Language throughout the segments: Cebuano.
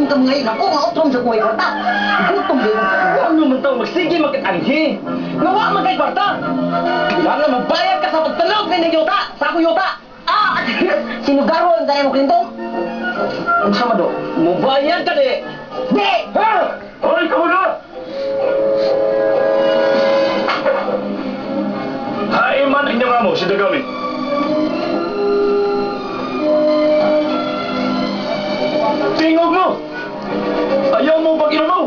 Gutom ka mga ako nga otrom sa kuhay kwarta. Gutom din. Ano man to, magsige magkatanhi. Nawa man kay kwarta. Kailangan magbayad ka sa pagtanog ni yuta, sa ako yuta. Ah, sinugaron tayo mo klintong. Unsa man do? Mubayad ka di. Di! Ha? Hoy, kamo na! Hay man inyong amo, si Dagami. Tingog mo! Ayaw mo pag mo!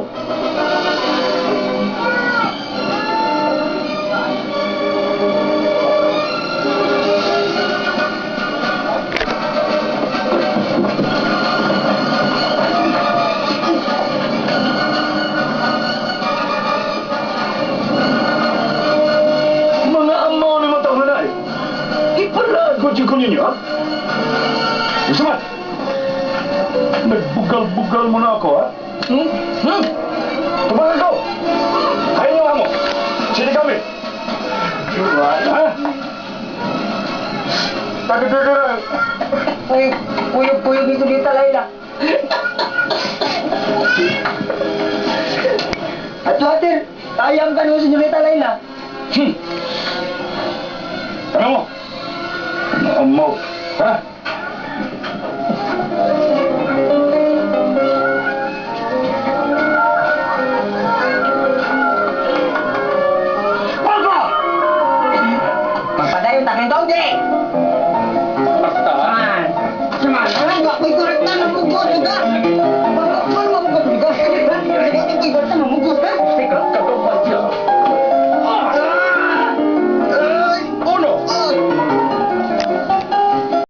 Mga amaw ni mga taong nanay! Ipalagot yung ninyo, ha? Gusto man? Nagbugal-bugal mo na ako, ha? Hmm? Hmm? Tumagal ko! Hay inyong amo! Si Dagami! Ha? Tagagagara! Uy, kuyog-kuyog ni Sulita Laila. At water, ayam ka naman, Senyorita Laila. Ano mo? Mga amaw. Ha?